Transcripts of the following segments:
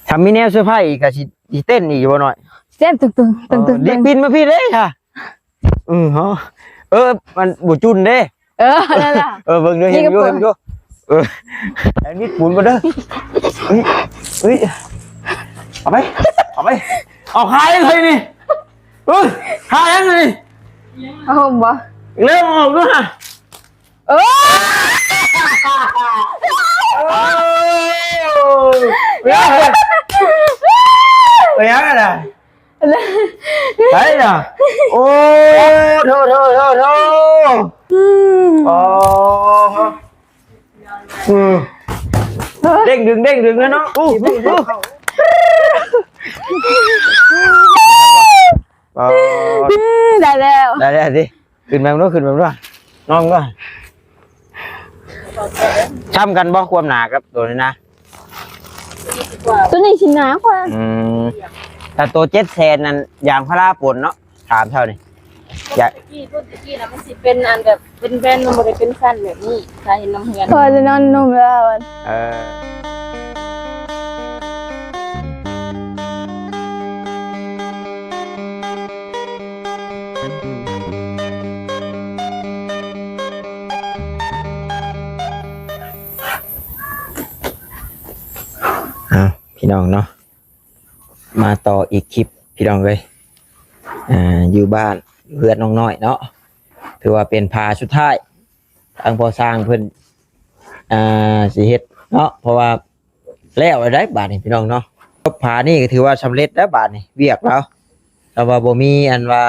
ຖ້າມີແນວເຊີໄພອີກກໍຊິ ຊິເຕັ້ນອີກຢູ່ບໍ່ນ້ອຍ? ເຕັ້ນຕຶງໆ ຕຶງໆ ເອີ ດິ ປິ່ນມາພີ້ເດ້ ເອີ ເອີ ມັນບໍ່ຈຸນເດ້. ເອີ ນັ້ນລະ ເອີ ເບິ່ງດູ ເຫັນຢູ່ ເຫັນຢູ່ ເອີ ແອດມິດປູນກ່ອນເດີ. ເອີ ເອີ ເອົາໄປ ເອົາໄປ ເອົາຂາຍເລີຍນີ້. ເອີ ຂາຍຫຍັງນີ້? ຜ້າຫົ່ມບໍ່? ເລີ່ມອອກດ້ວຍ. ເອີ ເອີ ເປັນຫຍັງນະ? ໃສນະ? ໂອ້ ໂທ ໂທ ໂທ ໂທ. ອືມ ອໍ ອືມ ເດ້ງດຶງ ເດ້ງດຶງແລ້ວເນາະ. ອູ້ ອູ້ ອູ້ ອໍ ອືມ ໄດ້ແລ້ວ ໄດ້ແລ້ວຕິ. ຂຶ້ນໄປເບິ່ງດູ ຂຶ້ນໄປເບິ່ງດູ ນອນກ່ອນ. ຊ່ຳກັນບໍ່ຄວາມໜາກັບໂຕນີ້ນະ? ໂຕນີ້ຊິໜາກວ່າ. ອືມ ຖ້າໂຕເຈັດແສນນັ້ນ ຢາງພາລາປົນເນາະ ຖາມເທົ່ານີ້. ຢາງ ແຕ່ກີ້ ແຕ່ກີ້ນະ ມັນຊິເປັນອັນແບບ ເປັນແບນ ມັນບໍ່ໄດ້ເປັນຊັ້ນແບບນີ້ ຖ້າເຫັນນຳເຮືອນ. ເພິ່ນຈະນອນນຸ່ມແລ້ວ. ເອີ ເອົາ ພີ່ນ້ອງເນາະ ມາຕໍ່ອີກຄລິບ ພີ່ນ້ອງເອີຍ. ອ່າ ຢູ່ບ້ານ ເຮືອນນ້ອງນ້ອຍເນາະ ຖືວ່າເປັນພາສຸດທ້າຍ ທາງພໍ່ຊ່າງເພິ່ນ ອ່າ ຊິເຮັດເນາະ ເພາະວ່າ ແລ້ວໄດ້ບາດນີ້ພີ່ນ້ອງເນາະ. ພານີ້ກໍຖືວ່າສຳເລັດແລ້ວບາດນີ້ ວຽກລາວ ແຕ່ວ່າບໍ່ມີອັນວ່າ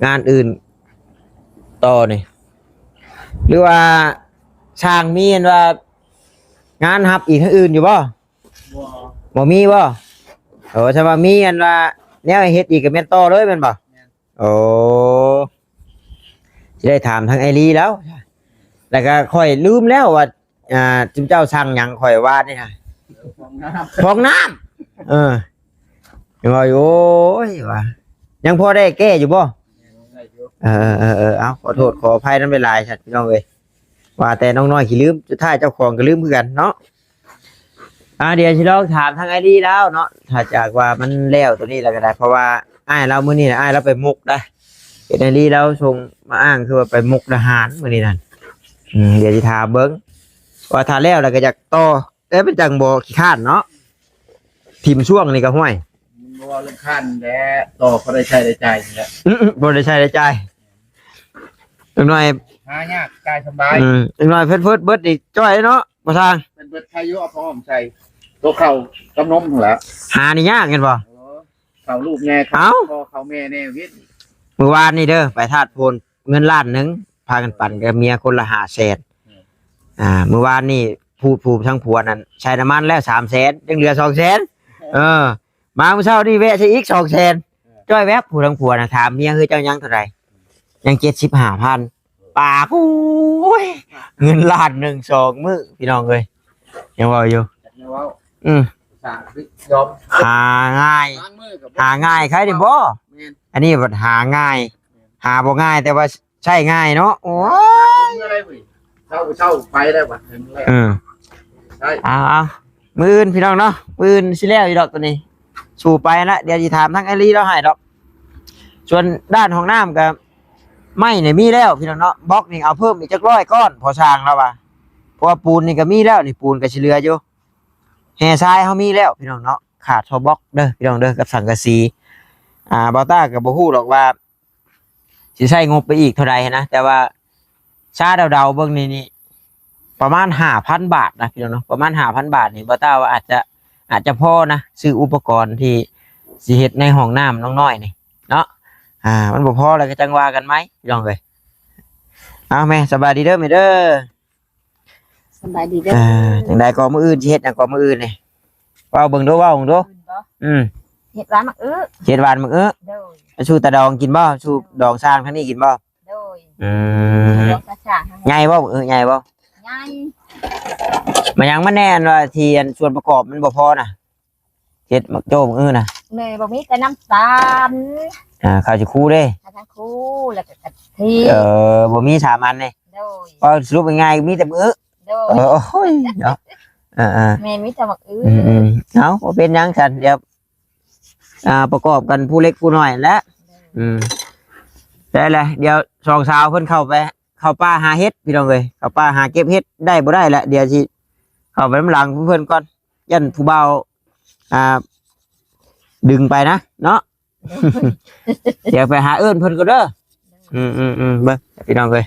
ງານອື່ນຕໍ່ນີ້ ຫຼືວ່າຊ່າງມີອັນວ່າງານຮັບອີກທາງອື່ນຢູ່ບໍ່? ບໍ່ ບໍ່ມີບໍ່? ໂອ້ ຖ້າວ່າມີອັນວ່າແນວໃຫ້ເຮັດອີກກໍແມ່ນຕໍ່ເລີຍແມ່ນບໍ່? ແມ່ນ. ໂອ້ ຊິໄດ້ຖາມທາງອ້າຍລີແລ້ວ ແລ້ວກໍຂ້ອຍລືມແລ້ວວ່າ ອ່າ ຈຸມເຈົ້າສັ່ງຫຍັງຂ້ອຍວ່ານີ້ນະ ຟອງນ້ຳ ຟອງນ້ຳ. ເອີ ຍັງວ່າຢູ່ ໂອ້ຍ ວ່າຍັງພໍໄດ້ແກ້ຢູ່ບໍ່? ໄດ້ຢູ່. ເອີໆໆ ເອົາ ຂໍໂທດຂໍອະໄພນຳຫຼາຍໆ ຊັ້ນ ພີ່ນ້ອງເອີຍ. ວ່າແຕ່ນ້ອງນ້ອຍຂີ້ລືມ ສຸດທ້າຍເຈົ້າຂອງກໍລືມຄືກັນເນາະ. ອ່າ ດຽວຊິລອງຖາມທາງອ້າຍລີລາວເນາະ ຖ້າຈາກວ່າມັນແລ້ວໂຕນີ້ແລ້ວກໍໄດ້ ເພາະວ່າອ້າຍລາວມື້ນີ້ນະ ອ້າຍລາວໄປມຸກໄດ໋ ເຫັນອ້າຍລີລາວສົ່ງມາອ້າງ ຄືວ່າໄປມຸກດາຫານມື້ນີ້ນັ້ນ. ອືມ ດຽວຊິຖາມເບິ່ງວ່າຖ້າແລ້ວແລ້ວກໍຢາກຕໍ່ ແຕ່ມັນຈັ່ງບໍ່ຂີ້ຄ້ານເນາະ ຖິ້ມຊ່ວງນີ້ກໍ ຫ້ວຍ ບໍ່ວ່າເລື່ອງຄ້ານແຫຼະ ຕໍ່ພໍໄດ້ໃຊ້ໄດ້ຈ່າຍນີ້ແຫຼະ. ອືມ ພໍໄດ້ໃຊ້ໄດ້ຈ່າຍ ຈັກໜ້ອຍຫາຍາກ ຈ່າຍສະບາຍ. ອືມ ຈັກໜ້ອຍເພິດໆ ເບິດນີ້ຈ້ອຍເນາະ ບໍ່ຊ່າງ ເພິດໆ ໃຊ້ຢູ່ ເອົາຜ້າອ້ອມໃສ່ ຕົວເຂົ້າກັບນົມຫັ້ນແຫຼະ ຫານີ້ຍາກແມ່ນບໍ່? ເອີ ເຂົ້າລູກແດ່ ເຂົ້າພໍ່ເຂົ້າແມ່ແດ່. ມື້ວານນີ້ເດີ ໄປທາດໂພນ ເງິນລ້ານໜຶ່ງ ພາກັນປັນກັບເມຍຄົນລະຫ້າແສນ. ອືມ ອ່າ ມື້ວານນີ້ຜູ້ ຜູ້ທາງຜົວນັ້ນໃສ່ນ້ຳມັນແລ້ວສາມແສນ ຍັງເຫຼືອສອງແສນ. ເອີ ມາມື້ເຊົ້ານີ້ແວະໃສ່ອີກສອງແສນ. ເອີ ຈ້ອຍແວບ ຜູ້ທາງຜົວນະ ຖາມເມຍ ເຮີ້ຍ ເຈົ້າຍັງເທົ່າໃດ? ຍັງເຈັດສິບຫ້າພັນ. ປາກ ໂອ້ຍ ເງິນລ້ານໜຶ່ງສອງມື້ ພີ່ນ້ອງເອີຍ ຍັງເວົ້າຢູ່. ອືມ ຫາງ່າຍ ຫາງ່າຍ ຂາຍໄດ້ບໍ່? ແມ່ນ ອັນນີ້ບັດຫາງ່າຍ ຫາບໍ່ງ່າຍ ແຕ່ວ່າ ໃຊ້ງ່າຍເນາະ. ໂອ້ຍ ເຊົ້າ ເຊົ້າໄປໄດ້ບັດນີ້. ເອີ ໃຊ້ ເອົາໆ ມື້ອື່ນພີ່ນ້ອງເນາະ ມື້ອື່ນຊິແລ້ວຢູ່ດອກໂຕນີ້ ສູ້ໄປຫັ້ນລະ. ດຽວຊິຖາມທາງອ້າຍລີລາວໃຫ້ດອກ. ສ່ວນດ້ານຫ້ອງນ້ຳກໍໄມ້ນີ້ມີແລ້ວພີ່ນ້ອງເນາະ ບລັອກນີ້ເອົາເພີ່ມອີກຈັກຮ້ອຍກ້ອນ ພໍ່ຊ່າງລາວວ່າ ເພາະວ່າປູນນີ້ກໍມີແລ້ວ ນີ້ປູນກໍຊິເຫຼືອຢູ່ ແຮ່ຊາຍເຮົາມີແລ້ວພີ່ນ້ອງເນາະ ຂາດທໍ່ບລັອກເດີພີ່ນ້ອງເດີ ກັບສັງກະສີ. ອ່າ ບ່າວຕ້າກໍບໍ່ຮູ້ດອກວ່າ ຊິໃຊ້ງົບໄປອີກເທົ່າໃດຫັ້ນນະ ແຕ່ວ່າຊາເດົາໆເບິ່ງນີ້ ນີ້ປະມານຫ້າພັນບາດນະພີ່ນ້ອງເນາະ ປະມານຫ້າພັນບາດນີ້ ບ່າວຕ້າວ່າອາດຈະ ອາດຈະພໍນະ ຊື້ອຸປະກອນທີ່ຊິເຮັດໃນຫ້ອງນ້ຳນ້ອງນ້ອຍນີ້ເນາະ. ອ່າ ມັນບໍ່ພໍແລ້ວກໍຈັ່ງວ່າກັນໃໝ່ພີ່ນ້ອງເອີຍ. ເອົາແມ່ ສະບາຍດີເດີແມ່ເດີ. ສະບາຍດີເດີ. ອ່າ ຈັ່ງໃດກໍມື້ອື່ນຊິເຮັດຫຍັງກໍມື້ອື່ນນີ້ ເວົ້າເບິ່ງດູ ເວົ້າເບິ່ງດູ. ອືມ ເຮັດຫວານໝາກອຶ. ເຮັດຫວານໝາກອຶ. ໂດຍ. ໄປສູ່ຕາດອງກິນບໍ່? ສູ່ດອງຊ່າງທາງນີ້ກິນບໍ່? ໂດຍ. ອືມ ດອງຕາຊ່າງ. ໃຫຍ່ບໍ່ໝາກອຶ? ໃຫຍ່ບໍ່? ໃຫຍ່. ມາຫຍັງມາແນ່ ອັນວ່າທີ່ ອັນສ່ວນປະກອບມັນບໍ່ພໍນະ? ເຮັດໝາກໂຈ້ໝາກອຶນະ ແມ່ບໍ່ມີແຕ່ນ້ຳຕານ. ອ່າ ເຂົ້າຈີ່ຄູເດ້? ເຂົ້າຈີ່ຄູ ແລ້ວກໍກະທິ. ເອີ ບໍ່ມີສາມອັນນີ້. ໂດຍ. ເວົ້າສະຫຼຸບງ່າຍໆ ມີແຕ່ໝາກອຶ. ໂດຍ. ເອີ ໂອ້ຍເນາະ ອ່າ ອ່າ ແມ່ນ ມີແຕ່ໝາກອຶດ ອືມ ອືມ ເອົາ ບໍ່ເປັນຫຍັງຊັ້ນ ດຽວ ອ່າ ປະກອບກັນຜູ້ເລັກຜູ້ນ້ອຍແຫຼະ ອືມ ໄດ້ແຫຼະ ດຽວສອງສາວເພິ່ນເຂົ້າໄປ ເຂົ້າປ່າຫາເຫັດ ພີ່ນ້ອງເອີຍ ເຂົ້າປ່າຫາເກັບເຫັດ ໄດ້ບໍ່ໄດ້ແຫຼະ ດຽວຊິເຂົ້າໄປນຳຫຼັງເພິ່ນກ່ອນ ຢ້ານຜູ້ບ່າວ ອ່າ ດຶງໄປນະເນາະ ດຽວໄປຫາເອີ້ນເພິ່ນກ່ອນເດີ ອືມໆໆ ເບິ່ງພີ່ນ້ອງເອີຍ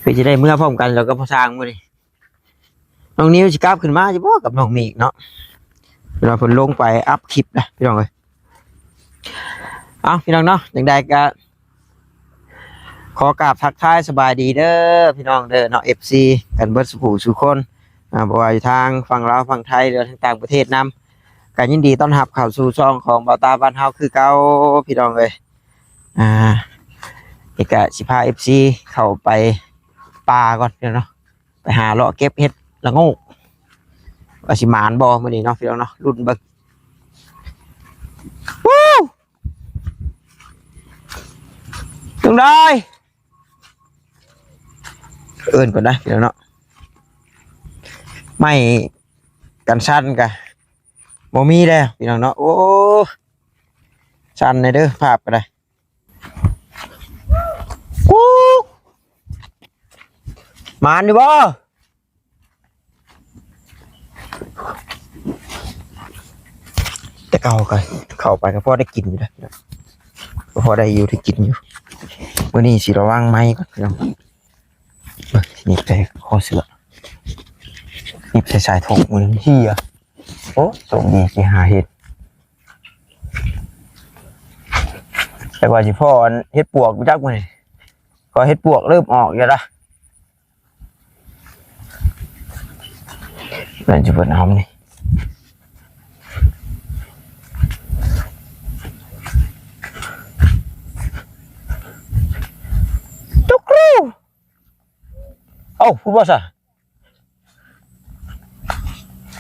ຄືຈະໄດ້ເມືອພ້ອມກັນແລ້ວກັບພໍ່ຊ່າງມື້ນີ້ ນ້ອງນິວຊິກັບຂຶ້ນມາຢູ່ບໍ່ກັບນ້ອງມີກເນາະ ເວລາເພິ່ນລົງໄປອັບຄລິບນະ ພີ່ນ້ອງເອີຍ ເອົາ ພີ່ນ້ອງເນາະ ຈັ່ງໃດກະ ຂໍກາບທັກທາຍສະບາຍດີເດີພີ່ນ້ອງເດີເນາະ ເອັຟຊີ ກັນເບິດສູ່ຜູ້ສູ່ຄົນ ອ່າ ບໍ່ວ່າຢູ່ທາງຝັ່ງລາວຝັ່ງໄທ ຫຼືວ່າທາງຕ່າງປະເທດນຳ ກໍຍິນດີຕ້ອນຮັບເຂົ້າສູ່ຊ່ອງຂອງບ່າວຕາບ້ານເຮົາຄືເກົ່າ ພີ່ນ້ອງເອີຍ ອ່າ ນີ້ກະຊິພາເອັຟຊີເຂົ້າໄປປ່າກ່ອນເນາະ ໄປຫາເລາະເກັບເຫັດລະໂງກ ວ່າຊິໝານບໍ່ມື້ນີ້ເນາະ ພີ່ນ້ອງເນາະ ລຸ້ນເບິ່ງ ວູ້ ຈັ່ງໃດ ເອີ້ນກ່ອນນະ ພີ່ນ້ອງເນາະ ໄມ້ກັນສັ່ນກະບໍ່ມີແລ້ວ ພີ່ນ້ອງເນາະ ໂອ້ ສັ່ນແດ່ເດີ ພາບກໍໄດ້ ກູ ໝານຢູ່ບໍ່? ແຕ່ເກົ່າກໍເຂົ້າໄປກໍພໍໄດ້ກິນຢູ່ນະ ກໍພໍໄດ້ຢູ່ໄດ້ກິນຢູ່ ມື້ນີ້ຊິລະວັງໄມ້ກ່ອນພີ່ນ້ອງ ເບິ່ງ ໜີບໃສ່ຄໍເສື້ອ ໜີບໃສ່ສາຍຖົງ ມື້ນີ້ເຫຍ ໂອ້ ໂຊກດີຊິຫາເຫັດ ແຕ່ວ່າຊິພໍ້ອັນເຫັດປວກບໍ່ຈັກມື້ນີ້ ກໍເຫັດປວກເລີ່ມອອກຢູ່ລະ ແມ່ນຊິເພິ່ນເອົານີ້ ຕຸກຣູ ເອົ້າ ພຸ້ນບໍ່ຊະ?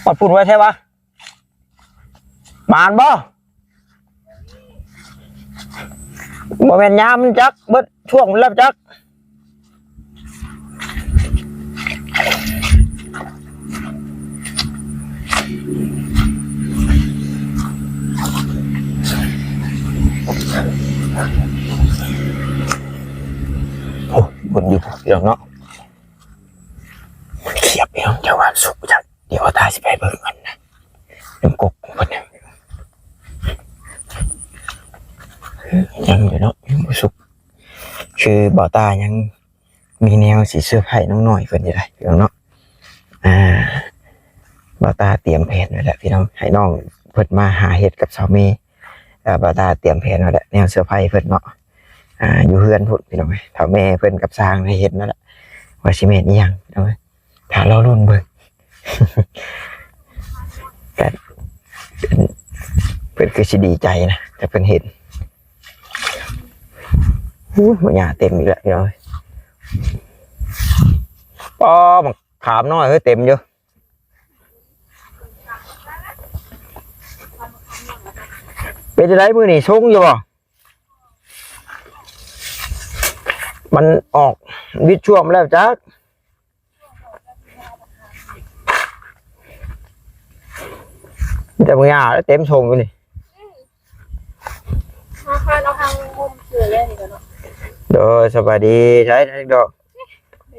ຮອດພຸ້ນໄວແທ້ວະ? ໝານບໍ່? ບໍ່ແມ່ນຍາມມັນຈັກ ເບິດຊ່ວງມັນແລ້ວຈັກ. ໂອ້ ເບິ່ງຢູ່ພີ່ນ້ອງເນາະ. ມັນຂຽບພີ່ນ້ອງ ຈັກວ່າສຸກຈັກ ດຽວຕາຊິໄປເບິ່ງກ່ອນນະ ນ້ຳກົກເພິ່ນນະ ຍັງຢູ່ເນາະ ຍັງບໍ່ສຸກ ຄືບ່າວຕາຍັງມີແນວຊິເຊີໄພນ້ອງນ້ອຍເພິ່ນຢູ່ໄດ໋ພີ່ນ້ອງເນາະ. ອ່າ ບ່າວຕາຕຽມແຜນໄວ້ແລ້ວພີ່ນ້ອງ ໃຫ້ນ້ອງເພິ່ນມາຫາເຮັດກັບສາວເມ ອ່າ ບ່າວຕາຕຽມແຜນໄວ້ແລ້ວ ແນວເຊີໄພເພິ່ນເນາະ. ອ່າ ຢູ່ເຮືອນພຸ້ນພີ່ນ້ອງເອີຍ ຖ້າແມ່ເພິ່ນກັບຊ່າງໃຫ້ເຮັດນັ້ນແຫຼະ ວ່າຊິແມ່ນອີ່ຫຍັງພີ່ນ້ອງເອີຍ ຖ້າລໍລຸ້ນເບິ່ງ ກະເພິ່ນ ເພິ່ນຄືຊິດີໃຈນະ ຖ້າເພິ່ນເຫັນ. ໂອ້ຍ ໝາກຫຍ້າເຕັມອີກແລ້ວພີ່ນ້ອງເອີຍ ປ້າ ບັກຂາມນ້ອຍເອີຍ ເຕັມຢູ່. ເປັນຈັ່ງໃດມື້ນີ້ ຊົງຢູ່ບໍ່? ມັນອອກວິດຊ່ວງມາແລ້ວຈັກ ມີແຕ່ບັກຫຍ້າເຕັມຊົງຢູ່ນີ້. ມາຄານເອົາທາງມຸມເສືອແລ້ວນີ້ກໍເນາະ. ໂດຍ ສະບາຍດີ ໃຊ້ໄດ້ດອກ.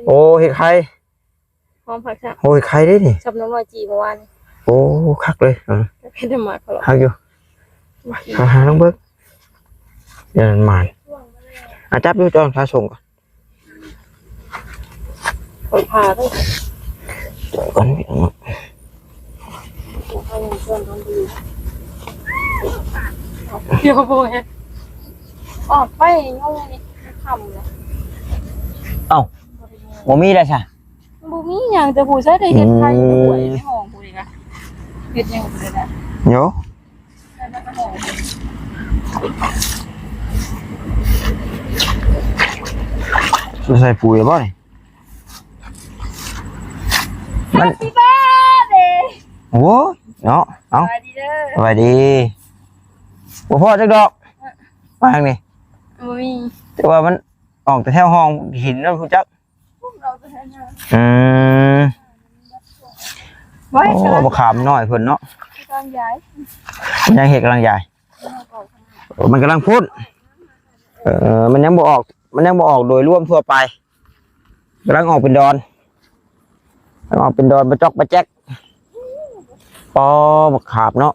ໂອ້ ເຮັດໄຂ່ ຫອມຜັກຊະ ໂອ້ຍ ໄຂ່ເດ້ນີ້ ສັບນ້ຳລອຍຈີ່ເມື່ອວານນີ້. ໂອ້ ຄັກເລີຍ ເອີ ເຮັດໃຫ້ໝາກເຂົາເນາະ ຄັກຢູ່. ເອົາຫາລອງເບິ່ງ ດຽວມັນໝານ. ອ່ະ ຈັບຢູ່ ຈ້ອນພາສົ່ງກ່ອນ ເອົາພາເດີ ເດີກ່ອນ ດຽວບໍ່ເຮັດ ອອກໄປຢູ່ນີ້ ຄ່ຳແລ້ວ. ເອົ້າ ບໍ່ມີແລ້ວຊະ. ບໍ່ມີຫຍັງ ແຕ່ຜູ້ຊາຍໄດ້ເຮັດໄຂ່ ອືມ ໃນຫ້ວຍໃນຫ້ອງຜູ້ນີ້ກະ ເຮັດຫຍັງບໍ່ໄດ້ລະ ໂຍ ໃສ່ປຸ໋ຍບໍ່ນີ້? ມັນ Happy birthday ໂອ້ຍເນາະ ເອົ້າ ສະບາຍດີເດີ ສະບາຍດີ. ບໍ່ພໍຈັກດອກ ມາທາງນີ້ ບໍ່ມີ ແຕ່ວ່າມັນອອກແຕ່ແຖວຫ້ອງຫີນນະ ຮູ້ຈັກ. ອືມ ໂອ້ ບັກຂາມນ້ອຍເພິ່ນເນາະ ກຳລັງຢາຍ ຍັງເຮັດ ກຳລັງຢາຍ ມັນກຳລັງໂພນ ເອີ ມັນຍັງບໍ່ອອກ ມັນຍັງບໍ່ອອກໂດຍລວມທົ່ວໄປ ກຳລັງອອກເປັນດອນ ອອກເປັນດອນປະຈອກປະແຈກ ອໍ ບັກຂາມເນາະ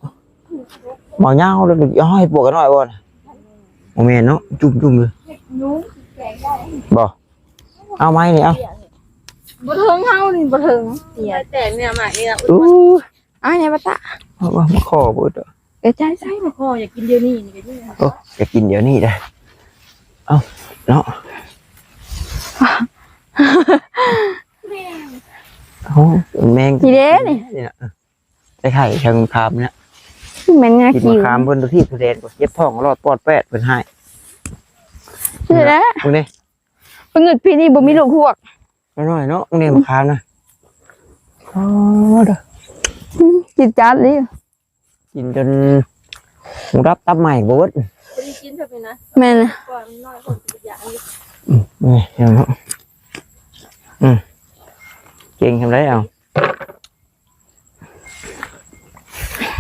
ບັກຍາວເລີຍ ເອົາໃຫ້ປວກກັນໜ້ອຍບໍ່ນະ ບໍ່ແມ່ນເນາະ ຈຸ່ມໆ ເລີຍ ບໍ່ ເອົາໄມ້ນີ້ ເອົາ ບໍ່ເຖິງເຮົານີ້ ບໍ່ເຖິງ ເສຍ ແຕ່ເນື້ອໝາກນີ້ລະ ອູ້ຍ ອ້າຍ ໃນບັດຕະ ເອົາມາຂໍເບີດ ເອີ ໃຈ ໃຈ ມາຂໍ ຢາກກິນດຽວນີ້ນີ້ກໍຢູ່ ໂອ້ ຢາກກິນດຽວນີ້ເດ້ ເອົາເນາະ ໂອ້ ແມງ ນີ້ເດ້ນີ້ ນີ້ນະ ໄດ້ໄຂ່ເທິງຄາມນີ້ ແມ່ນງາ ກິນ ກິນ ມະຂາມເພິ່ນ ຕົວທີ່ຜູ້ແດນ ເຈັບທ້ອງລອດປອດແປດ ເພິ່ນໃຫ້ ນີ້ແຫຼະ ເບິ່ງເດ້ ປະງຶດປີນີ້ບໍ່ມີລູກຮວກ ນ້ອຍໆ ເນາະ ນີ້ມະຂາມນະ ອໍ ເດີ ອືມ ຈິດຈັດເລີຍ ກິນຈົນຫູດັບຕັບໄໝ້ບໍ່ເບິດ ບໍ່ໄດ້ກິນເທື່ອນີ້ນະ ແມ່ນ ກ່ອນມັນນ້ອຍຄົນຊິຢາກຢູ່ ອືມ ນີ້ເນາະ ອືມ ເກັ່ງທຳໄດເອົາ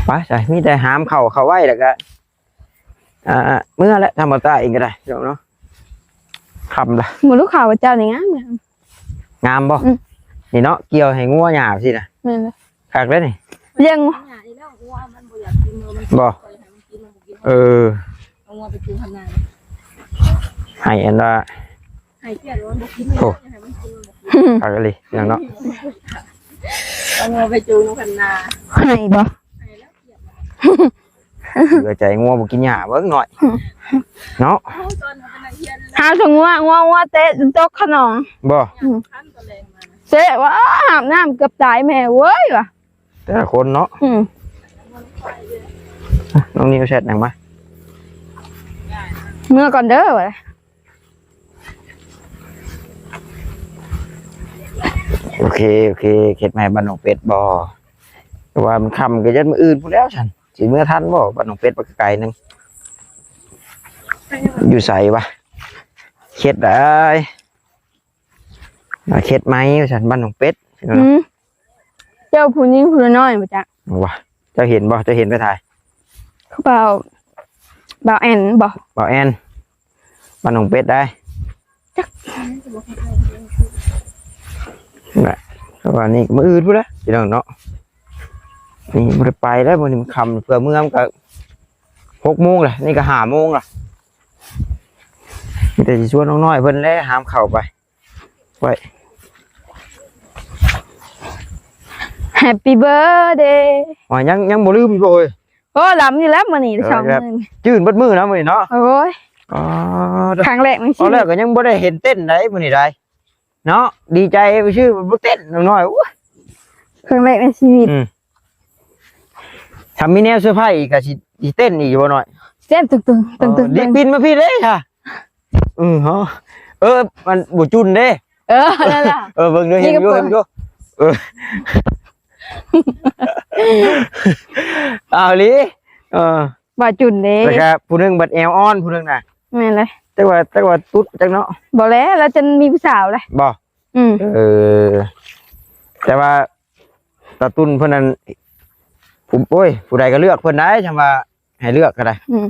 ໄປ ໃສ ມີແຕ່ຫາມເຂົ້າ ເຂົ້າໄວ້ ແລ້ວກໍ ອ່າ ເມືອແຫຼະ ທຳມະຕາເອງກໍໄດ້ເນາະ ຄ່ຳລະ ໝູລູກເຂົາເຈົ້ານີ້ງາມ ງາມບໍ່? ອືມ ນີ້ເນາະ ກ່ຽວໃຫ້ງົວຫຍ້າຊີ້ນະ ແມ່ນລະ ຄັກເດ້ນີ້ ລ້ຽງ ບໍ່ ເອີ ເອົາງົວໄປຈູງທຳນາ ໃຫ້ອັນວ່າ ໃຫ້ເກີດວ່າບໍ່ກິນ ໂອ້ ໃຫ້ມັນກິນ ຄັກອີ່ຫຼີ ພີ່ນ້ອງເນາະ ເອົາງົວໄປຈູງນຳຄັນນາ ໃຫ້ບໍ່? ໃຫ້ແລ້ວ ເຫຼືອໃຈງົວບໍ່ກິນຫຍ້າເບິ່ງໜ້ອຍເນາະ ເຮົາສອນເຮົາເປັນນັກຮຽນ ຫາສະງົວ ງົວ ງົວເຕະຕົກຂະໜອງ ບໍ່ ອືມ ເຕະວ່າອາບນ້ຳເກືອບຕາຍແມ່ເວີຍວ່າ ແຕ່ລະຄົນເນາະ ອືມ ນ້ອງນິວແຊັດຫຍັງມາ ເມືອກ່ອນເດີວ່າ ໂອເຄ ໂອເຄ ເຂດໃໝ່ບ້ານໜອງເປັດບໍ່ ແຕ່ວ່າມັນຄ່ຳກໍຢ້ານມື້ອື່ນພຸ້ນແລ້ວຊັ້ນ ຊິເມືອທັນບໍ່ ບ້ານໜອງເປັດມັນກໍໄກໜຶ່ງ ຢູ່ໃສວະ ເຂດໃດ ເຂດໃໝ່ວ່າຊັ້ນ ບ້ານໜອງເປັດ ອືມ ເຈົ້າຜູ້ຍິງຜູ້ນ້ອຍບໍ່ຈັກ ວ່າ ເຈົ້າເຫັນບໍ່ ເຈົ້າເຫັນໄປຖ່າຍ ຄືບ່າວ ບ່າວແອນບໍ່ ບ່າວແອນ ບ້ານໜອງເປັດໄດ໋ ຈັກ ນະ ເພາະວ່ານີ້ມື້ອື່ນພຸ້ນລະ ພີ່ນ້ອງເນາະ ນີ້ບໍ່ໄດ້ໄປແລ້ວ ມື້ນີ້ມັນຄ່ຳ ເພື່ອເມືອມັນກໍຫົກໂມງລະ ນີ້ກໍຫ້າໂມງລະ ມີແຕ່ຊິຊວນນ້ອງນ້ອຍເພິ່ນແຫຼະ ຫາມເຂົ້າໄປ ໄວ້ Happy birthday ວ່າຍັງ ຍັງບໍ່ລືມອີກບໍ່ເອີຍ ໂອ້ ລຳຢູ່ແລ້ວມື້ນີ້ ເອີ ສອງມື້ ແບບຈື່ນເບິດມື້ນະມື້ນີ້ເນາະ ໂອ້ຍ ອໍ ຄັ້ງແລກໃນຊີວິດ ຕອນແລກກໍຍັງບໍ່ໄດ້ເຫັນເຕັ້ນໃດມື້ນີ້ໃດ ເນາະ ດີໃຈຊື່ບໍ່ເຕັ້ນນ້ອຍ ໂອ້ຍ ຄັ້ງແລກໃນຊີວິດ ອືມ ຖ້າມີແນວເຊີໄພອີກກໍຊິ ຊິເຕັ້ນອີກຢູ່ບໍ່ນ້ອຍ ເຕັ້ນຕຶງໆ ຕຶງໆ ເອີ ດິກປິ່ນມາພີ້ເດ້ ອືມ ເອີ ມັນບໍ່ຈຸນເດ້ ເອີ ນັ້ນລະ ເອີ ເບິ່ງດູ ເຫັນຢູ່ ເຫັນຢູ່ ເອີ ເອົາອີ່ຫຼີ ເອີ ບໍ່ຈຸນເດ້ ແລ້ວກໍຜູ້ໜຶ່ງບັດແອວອ່ອນ ຜູ້ໜຶ່ງນະ ແມ່ນເລີຍ ຈັກວ່າ ຈັກວ່າຕຸດຈັກເນາະ ບໍ່ແລ້ວ ລາວຈົນມີຜູ້ສາວແລ້ວ ບໍ່ ອືມ ເອີ ແຕ່ວ່າຕາຕຸນເພິ່ນນັ້ນ ຜູ້ ໂອ້ຍ ຜູ້ໃດກໍເລືອກເພິ່ນໄດ້ ຈັ່ງວ່າ ໃຫ້ເລືອກກໍໄດ້ ອືມ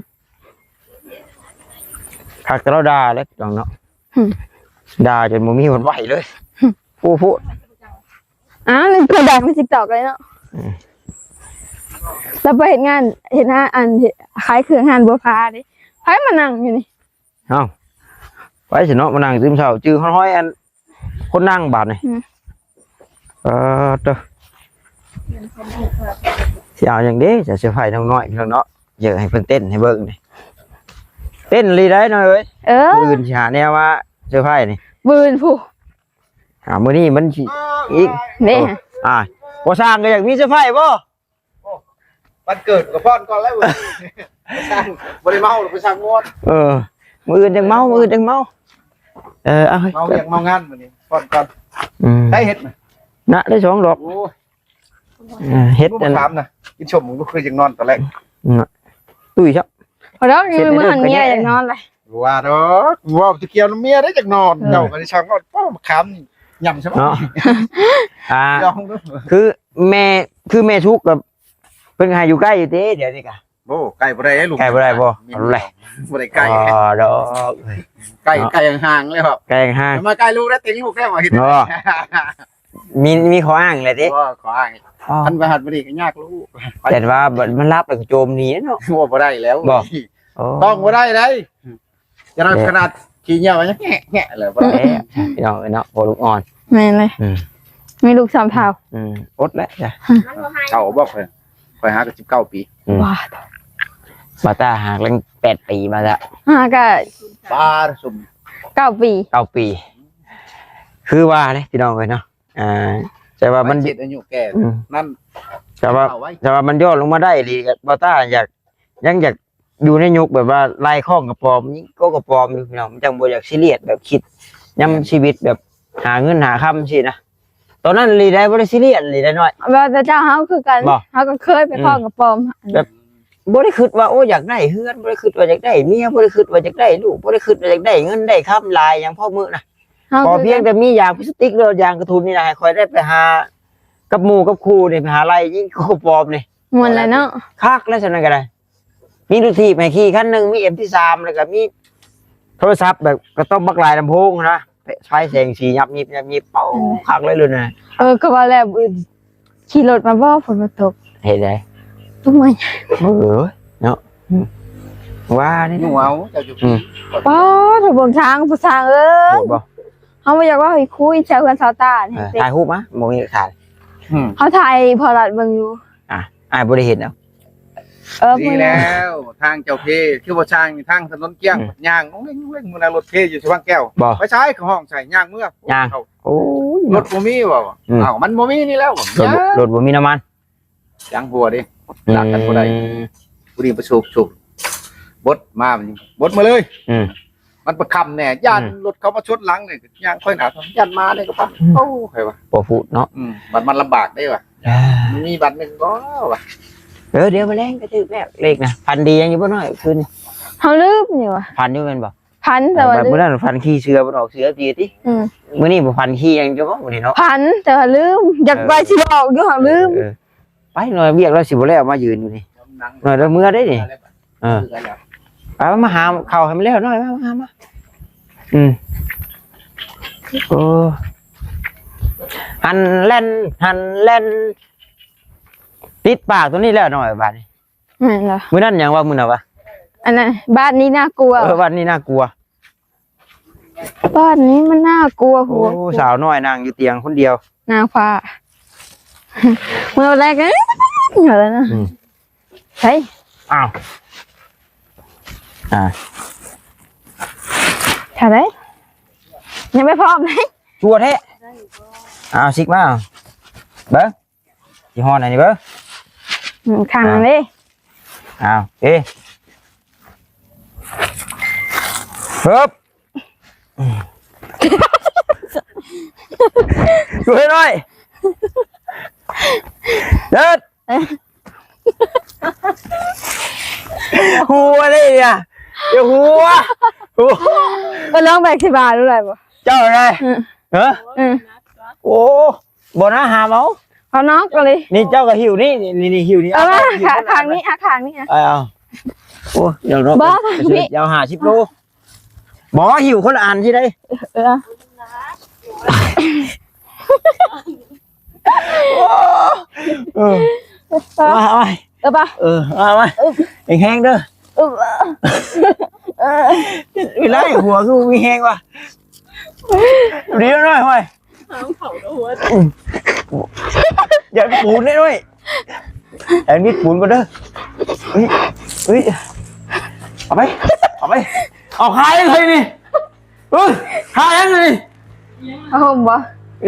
ຄັກແຕ່ລາວດ່າແຫຼະ ພີ່ນ້ອງເນາະ ອືມ ດ່າຈົນບໍ່ມີວັນໄຫວເລີຍ ອືມ ໂອ້ໂຫ ອ້າວ ລະເພິ່ນດັງໃນ TikTok ເລີຍເນາະ ອືມ ລະໄປເຮັດງານ ເຮັດງານ ອັນ ເຮັດ ຂາຍເຄື່ອງຮ້ານບົວຜາເດ້ ໃຜມານັ່ງຢູ່ນີ້ ເອົ້າ ໄປຊິເນາະ ມານັ່ງຕື່ມເຊົ້າ ຈື່ຮອດຮ້ອຍອັນ ຄົນນັ່ງບາດນີ້ ອືມ ເອີ ເຕີ ຊິເອົາຫຍັງເດ້ ຈະເຊີໄພນ້ອງນ້ອຍພີ່ນ້ອງເນາະ ຢາກໃຫ້ເພິ່ນເຕັ້ນໃຫ້ເບິ່ງນີ້ ເຕັ້ນອີ່ຫຼີໄດ໋ນ້ອຍເອີຍ ເອີ ມື້ອື່ນຊິຫາແນວມາເຊີໄພນີ້ ມື້ອື່ນພຸ້ນ ອ່າ ມື້ນີ້ມັນຊິອີກ ເດ້ ເອີ ອ່າ ບໍ່ຊ່າງກໍຢາກມີເຊີໄພບໍ່? ໂອ້ ວັນເກີດກໍຟ້ອນກ່ອນແລ້ວ ບໍ່ໄດ້ເມົາ ໄປຊ່າງງວດ ເອີ ມື້ອື່ນຈັ່ງເມົາ ມື້ອື່ນຈັ່ງເມົາ ເອີ ເອົາ ເມົາວຽກເມົາງານມື້ນີ້ ຟ້ອນກ່ອນ ອືມ ໃຊ້ເຮັດນະ ນະ ໄດ້ສອງດອກ ໂອ້ຍ ເອີ ເຮັດ ອັນ ມະຂາມນະ ກິນສົ້ມ ມັນກໍຄືຢາກນອນຕອນແລກ ນະ ຕຸ້ຍຊະ ບໍ່ດອກ ຍັງບໍ່ທັນເມຍ ຢາກນອນເລີຍ ບໍ່ວ່າດອກ ເວົ້າແຕ່ກ່ຽວນຳເມຍໄດ້ ຢາກນອນ ເອີ ເຈົ້າກໍໄດ້ຊ່າງເວົ້າ ໂອ້ ມະຂາມນີ້ ຫຍ້ຳຊະເນາະ ອ່າ ລອງດູ ຄືແມ່ ຄືແມ່ສຸກກໍເພິ່ນກໍໃຫ້ຢູ່ໃກ້ຢູ່ເດ້ ດຽວນີ້ກະ ໂອ້ ໃກ້ບໍ່ໄດ້ເດ້ລູກ ໃກ້ບໍ່ໄດ້ບໍ່ ແມ່ນ ເອົາແຫຼະ ບໍ່ໄດ້ໃກ້ ອໍ ດອກ ໃກ້ ເນາະ ໃກ້ຫ່າງໆເລີຍ ໃກ້ຫ່າງໆ ມາໃກ້ລູກແລ້ວ ຕິງລູກແລ້ວ ເຮັດ ບໍ່ ມີ ມີຂໍ້ອ້າງແຫຼະຕິ ບໍ່ ຂໍ້ອ້າງ ອໍ ຄັນໄປຮອດບໍ່ດີກໍຍາກລູກ ແຕ່ວ່າມັນຫຼັບແລ້ວກໍໂຈມໜີເນາະ ບໍ່ ບໍ່ໄດ້ແລ້ວ ບໍ່ ຕ້ອງບໍ່ໄດ້ໃດ ຈະນັ້ນຂະໜາດຂີ້ເຫຍື້ອຍັງແງະໆແລ້ວບໍ່ໄດ້ ພີ່ນ້ອງເອີຍເນາະ ພໍ່ລູກອ່ອນ ແມ່ນເລີຍ ອືມ ມີລູກສາມເຖົ້າ ອືມ ອົດແຫຼະຈ້ະ ເຖົ້າບໍ່ ຂ້ອຍ ຂ້ອຍຫາກໍສິບເກົ້າປີ ອືມ ວ້າ ບ່າວຕາຫາກແລ້ວແປດປີ ບ່າວຕາ ຫາກໍປາຊຸມ ເກົ້າປີ ເກົ້າປີ ຄືວ່າເດ້ພີ່ນ້ອງເອີຍເນາະ ອ່າ ແຕ່ວ່າມັນ ໄວເຈັດອາຍຸແກ່ ອືມ ນັ້ນ ແຕ່ວ່າ ເອົາໄວ້ ແຕ່ວ່າມັນຍ້ອນລົງມາໄດ້ອີ່ຫຼີ ບ່າວຕາຢາກ ຍັງຢາກຢູ່ໃນຍຸກແບບວ່າລາຍຄ້ອງກະປອມ ຍິງກໍກະປອມຢູ່ພີ່ນ້ອງ ມັນຈັ່ງບໍ່ຢາກຊີຣຽສແບບຄິດ ຍາມຊີວິດແບບຫາເງິນຫາຄຳຊີ້ນະ ຕອນນັ້ນອີ່ຫຼີໃດ ບໍ່ໄດ້ຊີຣຽສອີ່ຫຼີໃດນ້ອຍ ວ່າແຕ່ເຈົ້າເຮົາຄືກັນ ບໍ່ ເຮົາກໍເຄີຍໄປ ອືມ ຄ້ອງກະປອມ ແບບບໍ່ໄດ້ຄິດວ່າ ໂອ້ ຢາກໄດ້ເຮືອນ ບໍ່ໄດ້ຄິດວ່າຢາກໄດ້ເມຍ ບໍ່ໄດ້ຄິດວ່າຢາກໄດ້ລູກ ບໍ່ໄດ້ຄິດວ່າຢາກໄດ້ເງິນໄດ້ຄຳຫຼາຍຫຍັງພໍມື້ນະ ເຮົາ ຂໍພຽງແຕ່ມີຢາງພລາສຕິກ ຫຼືຢາງກະທຸນນີ້ນະ ໃຫ້ຂ້ອຍໄດ້ໄປຫາກັບໝູ່ກັບຄູ່ນີ້ ໄປຫາໄລ່ຍິງກໍກະປອມນີ້ ມ່ວນແຫຼະເນາະ ຄັກແລ້ວຊັ້ນນັ້ນກໍໄດ້ ມີລົດຖີບໃຫ້ຂີ່ຄັນໜຶ່ງ ມີເອັມທີສາມ ແລ້ວກໍມີໂທລະສັບແບບກະຕ້ອມບັກຫຼາຍ ລຳໂພງນະ ໄຟແສງສີຍັບຍິບ ຍັບຍິບ ເອົ້າ ອືມ ຄັກເລີຍລຸ້ນນະ ເອີ ກໍວ່າແລ້ວ ຂີ່ລົດມາບໍ່ ຝົນບໍ່ຕົກ ເຮັດໃດ ຕົກມາ ເອີ ເນາະ ອືມ ວ່ານີ້ ໜູເອົາ ເຈົ້າຢູ່ ອືມ ປ້າດ ເບິ່ງທາງຜູ້ຊ່າງເອີຍ ໂຫດບໍ່ ເຮົາບໍ່ຢາກເວົ້າໃຫ້ຄຸຍແຖວເຮືອນຊາວຕານີ້ ເອີ ຖ່າຍຮູບມາ ບໍ່ມີຫຼັກຖານ ອືມ ເຮົາຖ່າຍພໍ່ລັດເບິ່ງຢູ່ ອ່າ ອ້າຍບໍ່ໄດ້ເຫັນເນາະ ເອີ ມື້ນັ້ນ ດີແລ້ວ ທາງເຈົ້າເພ ຄືບໍ່ຊ່າງ ທາງຖະໜົນກ້ຽງ ອືມ ຍ່າງລົງເລັງໆ ມື້ນັ້ນລົດເພຢູ່ສະຫວ່າງແກ້ວ ບໍ່ ໄປໃສ ເຂົາຮ້ອງໃສ່ ຍ່າງເມືອ ຍ່າງ ໂອ້ຍ ລົດບໍ່ມີວ່າ ອືມ ເອົ້າ ມັນບໍ່ມີນີ້ແລ້ວ ລົດ ລົດບໍ່ມີນ້ຳມັນ ຍັງຫົວເດ້ ອືມ ລາກກັນບໍ່ໄດ້ ຜູ້ນີ້ໄປສູບ ສູບ ບົດມາ ບົດມາເລີຍ ອືມ ມັນປະຄຳແດ່ ຢ້ານ ອືມ ລົດເຂົາມາຊົນຫຼັງນີ້ ຍ່າງຄ່ອຍໜ້າ ຢ້ານໝານີ້ກໍປະ ອືມ ໂອ້ ໃຜວ່າ ບໍ່ພູດເນາະ ອືມ ບັດມັນລຳບາກເດ້ວ່າ ອ່າ ມີບັດໜຶ່ງບໍ່ວ່າ ເອີ ດຽວມື້ແລງກໍຖືກແລ້ວເລກນະ ຝັນດີຫຍັງຢູ່ບໍ່ນ້ອຍຄືນນີ້ ເຮົາລືມນີ້ວ່າ ຝັນຢູ່ແມ່ນບໍ່? ຝັນ ແຕ່ວ່າ ເອີ ມື້ນັ້ນຝັນຂີ່ເສືອ ມັນອອກເສືອຕີຕິ ອືມ ມື້ນີ້ບໍ່ຝັນຂີ່ຫຍັງຢູ່ບໍ່ມື້ນີ້ເນາະ ຝັນ ແຕ່ວ່າລືມ ຢາກ ເອີ ວ່າຊິບອກຢູ່ຫາກລືມ ເອີ ເອີ ໄປໜ່ອຍ ວຽກລາວຊິບໍ່ແລ້ວ ມາຢືນຢູ່ນີ້ ໜ່ອຍລາວເມືອໄດ້ນີ້ ເອີ ໄປ ມາຫາເຂົ້າໃຫ້ມັນແລ້ວໜ່ອຍ ມາ ມາ ມາ ອືມ ໂອ້ ຫັນແລ່ນ ຫັນແລ່ນ ຕິດປາກຕົວນີ້ແລ້ວໜ່ອຍບາດນີ້ ແມ່ນລະ ມື້ນັ້ນຫຍັງວະ ມື້ນັ້ນວະ ອັນນັ້ນ ບ້ານນີ້ໜ້າກົວ ເອີ ບ້ານນີ້ໜ້າກົວ ບ້ານນີ້ມັນໜ້າກົວ ໂອ້ ຫົວ ສາວນ້ອຍນັ່ງຢູ່ຕຽງຄົນດຽວ ນາງຟ້າ ເມື່ອແລກ ເອີ ເອີ ນະ ອືມ ໃຊ່ ອ້າວ ອ່າ ຖ້າໄດ້ ຍັງບໍ່ພ້ອມເດ້ ຊົ່ວແທ້ ເອົາຊິກມາ ເບິ່ງ ຊິຮອດອັນນີ້ເບິ່ງ ອືມ ຂ້າງນັ້ນເດ້ ອ້າວ ເອີ ເຮີບ ຊ່ວຍໜ່ອຍ ເດີດ ຫົວເດ້ນະ ຢ່າຫົວ ຫົວ ກໍລອງແບກຊິບາດດູໄດ້ບໍ່? ເຈົ້າໄດ້ ອືມ ເອີ ອືມ ໂອ້ ບໍ່ນະ ຫາມເອົາ ເອົານອກເອົາເລີຍ ນີ້ເຈົ້າກໍຫິ້ວນີ້ ນີ້ ນີ້ຫິ້ວນີ້ ເອົາມາ ເອົາ ຫິ້ວ ຂ້າງນີ້ ອ່ະ ຂ້າງນີ້ ອ່ະ ເອົາ ໂອ້ຍ ດຽວເນາະ ບໍ່ ເອົາຫ້າສິບໂລ ບໍ່ ຫິ້ວຄົນລະອັນຊິໄດ້ ເອີ ໂອ້ ເອີ ເອົາໄວ້ ເອີ ເອົາໄວ້ ເອີ ເອົາໄວ້ ເອີ ແຮງໆເດີ ເອີ ເອີ ເວລາຫົວຄືມີແຮງວ່ະ ດີແລ້ວນ້ອຍ ຫ້ອຍ ຫາງເຂົາກໍຫົວ ຢ່າປູນເດ້ນ້ອຍ ແອນມິດປູນກ່ອນເດີ ເຮີ້ຍ ເຮີ້ຍ ເອົາໄປ ເອົາໄປ ເອົາຂາຍເລີຍນີ້ ເອີ ຂາຍເລີຍນີ້ ຜ້າຫົ່ມບໍ່?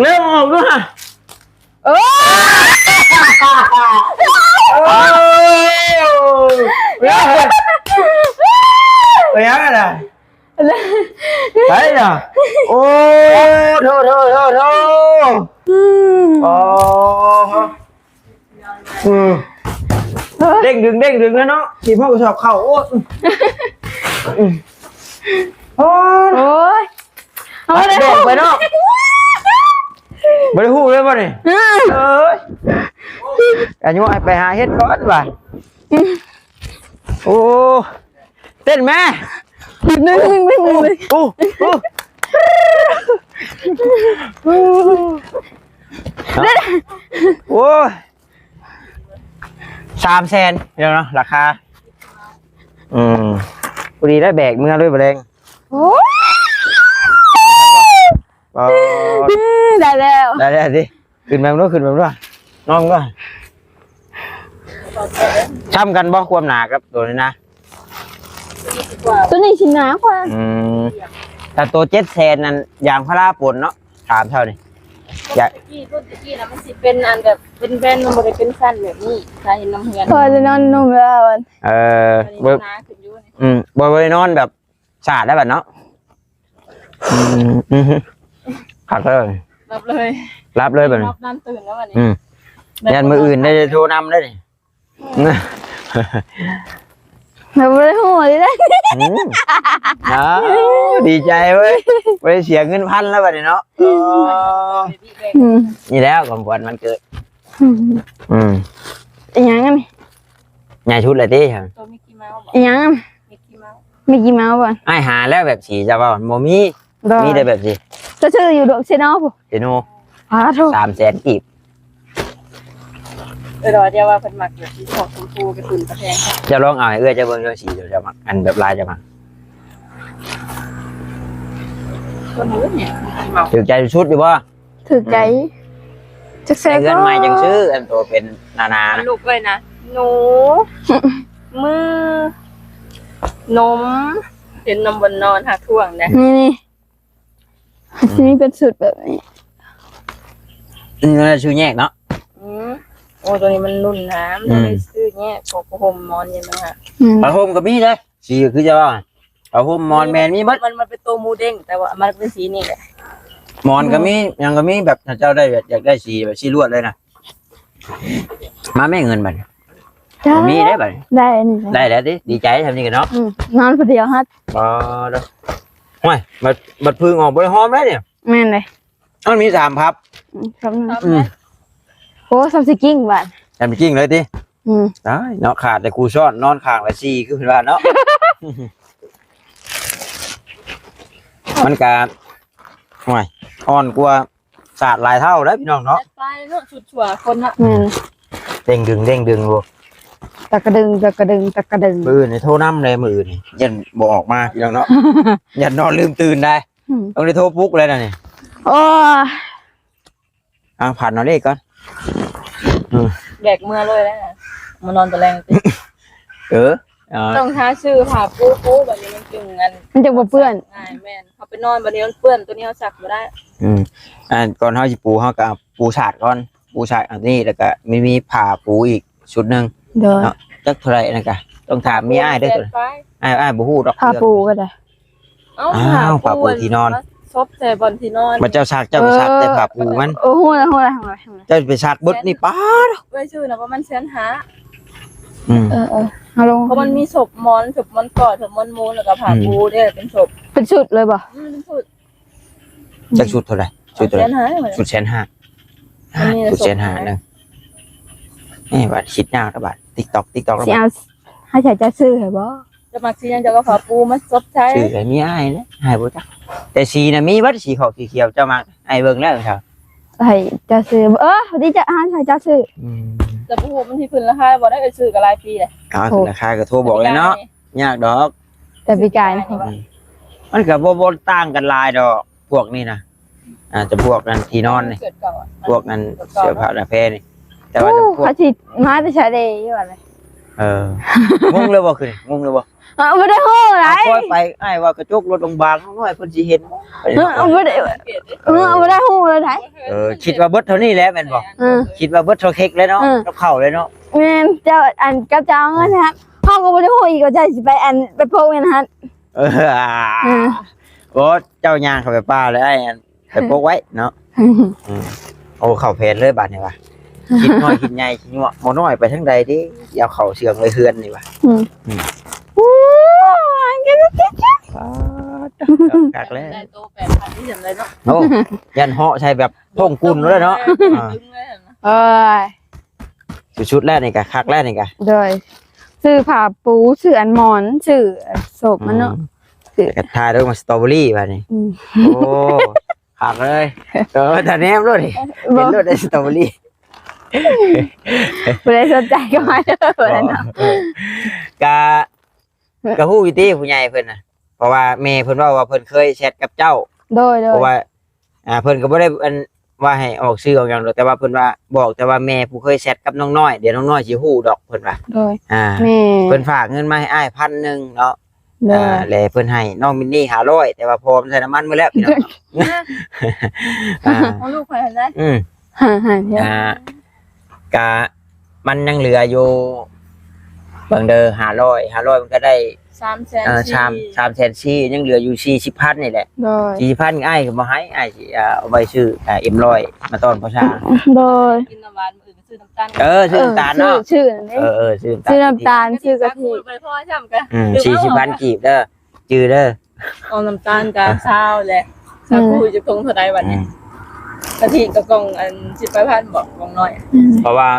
ເລີ່ມອອກແລ້ວ ເອີ ເອີ ເປັນຫຍັງນະ? ໃຜນະ? ໂອ້ ໂທ ໂທ ໂທ ໂທ ອືມ ອໍ ອືມ ເດ້ງດຶງ ເດ້ງດຶງແລ້ວເນາະ ທີມເຮົາກໍຊອບເຂົ້າ ໂອ້ ອືມ ໂອ້ຍ ໂອ້ຍ ເອົາໄປເນາະ ໄປເນາະ ບໍ່ໄດ້ຮູ້ເລີຍບໍ່ນີ້? ເອີຍ ອາຍຸໃຫ້ໄປຫາເຮັດກ່ອນວ່າ. ໂອ້ ເຕັ້ນແມ່ ໜຶ່ງ ໜຶ່ງ ໜຶ່ງ ໜຶ່ງ ໂອ້ ໂອ້ ໂອ້ ສາມແສນເນາະ ລາຄາ. ອືມ ພໍດີໄດ້ແບກເມືອເລີຍ ບໍ່ແລງ. ໂອ້ ອໍ ໄດ້ແລ້ວ ໄດ້ແລ້ວຕິ. ຂຶ້ນໄປເບິ່ງດູ ຂຶ້ນໄປເບິ່ງດູ ນອນເບິ່ງດູ. ຊ້ຳກັນບໍ່ ຄວາມໜາກັບໂຕນີ້ນະ? ໂຕນີ້ຊິໜາກວ່າ. ອືມ ແຕ່ໂຕເຈັດແສນນັ້ນ ຢາງພາລາປົນເນາະ ສາມເທົ່ານີ້. ຢາງ ຕະກີ້ ຕະກີ້ນະ ມັນຊິເປັນອັນແບບເປັນແບນ ມັນບໍ່ໄດ້ເປັນຊັ້ນແບບນີ້ ຖ້າເຫັນນຳເຮືອນ. ເພິ່ນຈະນອນນຸ່ມແລ້ວ. ເອີ ເບິ່ງ ໜາຂຶ້ນຢູ່ນີ້. ອືມ ບໍ່ ບໍ່ໄດ້ນອນແບບສາດແລ້ວບັດເນາະ. ອືມ ອືມ ຄັກເລີຍ ຫຼັບເລີຍ ຫຼັບເລີຍບັດນີ້ ຫຼັບນອນຕື່ນແລ້ວບັດນີ້. ອືມ ຢ້ານມື້ອື່ນໄດ້ໂທນຳໄດ້ນີ້. ເຮົາບໍ່ໄດ້ຮູ້ເລີຍ. ອືມ ອ້າວ ດີໃຈເວີ້ຍ ບໍ່ໄດ້ເສຍເງິນພັນແລ້ວບັດນີ້ເນາະ. ເອີ ອືມ ນີ້ແຫຼະຂອງຂວັນວັນເກີດ. ອືມ ອືມ ອີຫຍັງອັນນີ້? ໃຫຍ່ສຸດແລ້ວຕິ? ໂຕມິກກີ້ເມົາສ໌ບໍ? ອີຫຍັງ? ມິກກີ້ເມົາສ໌ ມິກກີ້ເມົາສ໌ບໍ? ອ້າຍຫາແລ້ວແບບສີຈະເວົ້າບໍ່ມີ. ໂດຍ ມີແຕ່ແບບນີ້ ຈະຊື້ຢູ່ດອກເຊໂນພຸ້ນ ເຊໂນ. ອ້າໂທ້ ສາມແສນກີບ. ເອີ ດອກດຽວວ່າເພິ່ນມັກແບບສີຊອກຊົມພູກະຕຸນກະແພງ. ເຈົ້າລອງເອົາໃຫ້ເອື້ອຍເຈົ້າເບິ່ງເດີ ສີເຈົ້າມັກ ອັນແບບລາຍເຈົ້າມັກ. ຕົວນີ້ ມິກກີ້ເມົາສ໌ ຖືກໃຈສຸດຢູ່ບໍ່? ຖືກໃຈ. ອືມ ຈັກແຊ ໃນເຮືອນໃໝ່ຈັ່ງຊື້ອັນໂຕເປັນໜາໆນະ. ລູກເອີຍນະ ໜູ ມື ນົມ ເປັນນົມບົນນອນຫາກຖ້ວງໄດ໋. ນີ້ໆ ອືມ ຊິມີເປັນຊຸດແບບນີ້. ອືມ ຊື້ແຍກເນາະ. ອືມ ໂອ້ ໂຕນີ້ມັນໜຸ່ນນະ ມັນ ອືມ ໄດ້ຊື້ແຍກ ພວກຜ້າຫົ່ມໝອນຫຍັງນະ. ອືມ ຜ້າຫົ່ມກໍມີເດ້. ສີຄືຈະວ່າ ຜ້າຫົ່ມໝອນແມ່ນມີໝົດ. ມັນ ມັນເປັນໂຕໝູເດ້ງ ແຕ່ວ່າມັນເປັນສີນີ້ແຫຼະ. ໝອນກໍມີ ອືມ ຫຍັງກໍມີ ແບບຖ້າເຈົ້າໄດ້ ແບບຢາກໄດ້ສີແບບສີລວດເລີຍນະ ມາແມ່ເງິນບັດ. ໄດ້ ມີໄດ້ບັດ ໄດ້ອັນນີ້ ໄດ້ແລ້ວຕິ ດີໃຈຊ່ຳນີ້ກັນເນາະ. ອືມ ນອນຜູ້ດຽວຮອດ. ອໍ ໂອ້ຍ ບັດ ບັດຜຶ່ງອອກບໍ່ໄດ້ຫອມເດ້ນີ້. ແມ່ນເດ້. ມັນມີສາມພັບ. ອືມ ພັບໜຶ່ງ. ອືມ ໂອ້ ສ່ຳຊິກິ້ງບາດ ສ່ຳຊິກິ້ງເລີຍຕິ. ອືມ ຕາຍເນາະ ຂາດແຕ່ຄູ່ຊ້ອນ ນອນຂ້າງລະສີ່ ຄືເພິ່ນວ່າເນາະ. ມັນກະ ໂອ້ຍ ອ່ອນກວ່າສາດຫຼາຍເທົ່າເດ້ພີ່ນ້ອງເນາະ. ໄປເນາະ ຊຸດຊົ່ວຄົນເນາະ. ແມ່ນ ເດ້ງດຶງ ເດ້ງດຶງຢູ່ ຕະກະດຶງ ຕະກະດຶງ ຕະກະດຶງ. ມື້ອື່ນນີ້ໂທນຳແດ່ ມື້ອື່ນນີ້ ຢ້ານບໍ່ອອກມາພີ່ນ້ອງເນາະ. ຢ້ານນອນລືມຕື່ນໄດ໋. ອືມ ຕ້ອງໄດ້ໂທປຸກແລ້ວນະນີ້. ໂອ້ຍ ເອົາ ຜັນເອົາເລກກ່ອນ. ອືມ ແບກເມືອເລີຍແຫຼະ ມານອນຕອນແລງ. ເອີ ເອີ ຕ້ອງຫາຊື້ຜ້າປູ ປູ ບັດນີ້ມັນຈຶ່ງອັນ ມັນຈຶ່ງບໍ່ເປື້ອນ. ງ່າຍ ແມ່ນ ເຮົາໄປນອນບັດນີ້ມັນເປື້ອນ ໂຕນີ້ເຮົາຊັກບໍ່ໄດ້. ອືມ ອັນກ່ອນເຮົາຊິປູ ເຮົາກໍເອົາປູສາດກ່ອນ ປູສາດອັນນີ້ ແລ້ວກໍມີ ມີຜ້າປູອີກຊຸດໜຶ່ງ. ໂດຍ ເນາະ ຈັກເທົ່າໃດນັ້ນກະ ຕ້ອງຖາມເມຍອ້າຍເດີ. ແສນປາຍ ອ້າຍ ອ້າຍບໍ່ຮູ້ດອກ ຜ້າປູກໍໄດ້. ອ້າວ ຜ້າປູທີ່ນອນ ມາຊົບໃສ່ບ່ອນທີ່ນອນ. ບັດເຈົ້າຊັກ ເຈົ້າກໍຊັກແຕ່ຜ້າປູມັນ. ເອີ ຮູ້ແລ້ວ ຮູ້ແລ້ວ ຮູ້ແລ້ວ ຮູ້ແລ້ວ. ເຈົ້າໄປຊັກເບິດນີ້ ປາດ ເອື້ອຍຊື້ນະປະມານແສນຫ້າ. ອືມ ເອີໆ ເອົາລົງ ເພາະມັນມີສົບໝອນ ສົບໝອນກອດ ສົບໝອນມຸງ ແລ້ວກໍຜ້າປູເດ້ເປັນສົບ ເປັນຊຸດເລີຍບໍ່? ອືມ ເປັນຊຸດ. ຈັກຊຸດເທົ່າໃດ? ຊຸດເທົ່າໃດ? ແສນຫ້າ. ຊຸດແສນຫ້າ. ຊຸດແສນຫ້າໜຶ່ງ. ນີ້ບາດຄິດຍາກແລ້ວບາດ ຕິກຕອກ ຕິກຕອກ ຊິເອົາໃຫ້ເຈົ້າຊື້ໃຫ້ບໍ່? ເຈົ້າມັກສີຫຍັງ ເຈົ້າກໍຜ້າປູມາຊົບໃຊ້. ຊື້ໃຫ້ເມຍອ້າຍແຫຼະ ອ້າຍບໍ່ຈັກ. ແຕ່ສີນະມີເບິດ ສີຂາວ ສີຂຽວ ເຈົ້າມັກ ອ້າຍເບິ່ງແລ້ວ. ໃຫ້ເຈົ້າຊື້ ເອີ ດີຈະໃຫ້ເຈົ້າຊື້. ອືມ ແຕ່ບໍ່ຮູ້ມັນຊິຂຶ້ນລາຄາບໍ່ໄດ້ ເອື້ອຍຊື້ກໍຫຼາຍປີແລ້ວ. ເອົາ ຂຶ້ນລາຄາກໍໂທບອກແລ້ວເນາະ. ຍາກດອກ ແຕ່ປີກາຍ. ອືມ ມັນກໍບໍ່ ບໍ່ຕ່າງກັນຫຼາຍດອກ ພວກນີ້ນະ. ອາດຈະພວກອັນທີ່ນອນນີ້ ພວກອັນເສື້ອຜ້າໜ້າແພນີ້ ແຕ່ວ່າຈະພວກ ເຂົາຊິມາແຕ່ຊາເດຢູ່ຫັ້ນແຫຼະ. ເອີ ງງແລ້ວບໍ່? ຄືງງແລ້ວບໍ່? ເອີ ບໍ່ໄດ້ຮູ້ຫຼາຍ. ຄ່ອຍໄປ ອ້າຍວ່າກະຈົກລົດໂຮງບານນ້ອຍເພິ່ນຊິເຫັນ. ເອີ ບໍ່ໄດ້ ເອີ ບໍ່ໄດ້ຮູ້ເລີຍໃດ. ເອີ ຄິດວ່າເບິດເທົ່ານີ້ແຫຼະແມ່ນບໍ່? ເອີ ຄິດວ່າເບິດເທົ່າເຄັກແລ້ວເນາະ. ເອີ ກັບເຂົ້າແລ້ວເນາະ. ແມ່ນ ເຈົ້າ ອັນກັບເຈົ້າເງິນຫັ້ນ ເຮົາກໍບໍ່ໄດ້ຮູ້ອີກວ່າເຈົ້າຊິໄປອັນ ໄປໂພະຫຍັງຫັ້ນ. ເອີ ໂອ້ ເຈົ້າຍ່າງເຂົ້າໄປປ່າເລີຍ ອ້າຍ ອັນ ໄປປົກໄວ້ເນາະ. ອືມ ໂອ້ ເຂົ້າແຜນເລີຍບາດນີ້ວ່າ ຄິດນ້ອຍຄິດໃຫຍ່ ຊິຍົວະໝໍນ້ອຍໄປທາງໃດເດ້ ເອົາເຂົ້າເຊື່ອງໄວ້ເຮືອນນີ້ວ່າ. ອືມ ອືມ ໂອ້ຍ ປາດ ຄັກແລ້ວ ໄດ້ໂຕແປດພັນນີ້ຈັ່ງໃດເນາະ. ໂອ້ ຢ້ານເຫາະໃສ່ແບບ ທ່ອງກຸນເລີຍເນາະ ອ່າ ເອີຍ ສຸດໆແລ້ວນີ້ກະ ຄັກແລ້ວນີ້ກະ ໂດຍ ຊື້ຜ້າປູ ຊື້ອັນໝອນ ຊື້ໂຊບມັນເນາະ ອືມ ຊື້ ກະທາດ້ວຍສະຕໍເບີຣີບາດນີ້ ອືມ ໂອ້ ຄັກເລີຍ ເອີ ຕາແນມໂລດນີ້ ບໍ່ ເຫັນໂລດໄດ້ສະຕໍເບີຣີ ຜູ້ໃດສົນໃຈກໍມາເດີ ບໍ່ ເນາະ ກະ ກະຮູ້ຢູ່ຕິຜູ້ໃຫຍ່ເພິ່ນນະ ເພາະວ່າແມ່ເພິ່ນເວົ້າວ່າເພິ່ນເຄີຍແຊັດກັບເຈົ້າ ໂດຍໆ ເພາະວ່າ ອ່າ ເພິ່ນກໍບໍ່ໄດ້ອັນ ວ່າໃຫ້ອອກຊື່ອອກຫຍັງດອກ ແຕ່ວ່າເພິ່ນວ່າ ບອກແຕ່ວ່າແມ່ຜູ້ເຄີຍແຊັດກັບນ້ອງນ້ອຍ ດຽວນ້ອງນ້ອຍຊິຮູ້ດອກ ເພິ່ນວ່າ ໂດຍ ອ່າ ແມ່ ເພິ່ນຝາກເງິນມາໃຫ້ອ້າຍພັນໜຶ່ງເນາະ ໂດຍ ອ່າ ແລະເພິ່ນໃຫ້ນ້ອງມິນນີຫ້າຮ້ອຍ ແຕ່ວ່າພໍ່ມັນໃສ່ນ້ຳມັນໝົດແລ້ວພີ່ນ້ອງ ອ່າ ຂອງລູກຂ້ອຍຫັ້ນໄດ ອືມ ອ່າ ກະມັນຍັງເຫຼືອຢູ່ ເບິ່ງເດີ ຫ້າຮ້ອຍ ຫ້າຮ້ອຍມັນກໍໄດ້ ສາມແສນ ເອີ ສີ່ ສາມ ສາມແສນສີ່ ຍັງເຫຼືອຢູ່ສີ່ສິບພັນນີ້ແຫຼະ ໂດຍ ສີ່ສິບພັນອ້າຍກໍບໍ່ໃຫ້ ອ້າຍຊິ ເອີ ເອົາໄວ້ຊື້ ເອັມຮ້ອຍ ມາຕ້ອນພໍ່ຊ້າງ ໂດຍ ກິນນ້ຳຫວານ ມື້ອື່ນກໍຊື້ນ້ຳຕານ ເອີ ຊື້ນ້ຳຕານເນາະ ເອີ ຊື້ ຊື້ນັ້ນເດ້ ເອີ ເອີ ຊື້ນ້ຳຕານ ຊື້ນ້ຳຕານ ຊື້ກະທິ ບໍ່ພໍຊ້ຳກະ ອືມ ສີ່ສິບພັນກີບເດີ ຈື່ເດີ ເອົານ້ຳຕານກະຊາວແຫຼະ ອືມ ຊາກູຈັກຖົງເທົ່າໃດບັດນີ້ ອືມ ກະທິກະກ່ອງອັນສິບປາຍພັນບໍ ກ່ອງນ້ອຍ ອືມ ເພາະວ່າ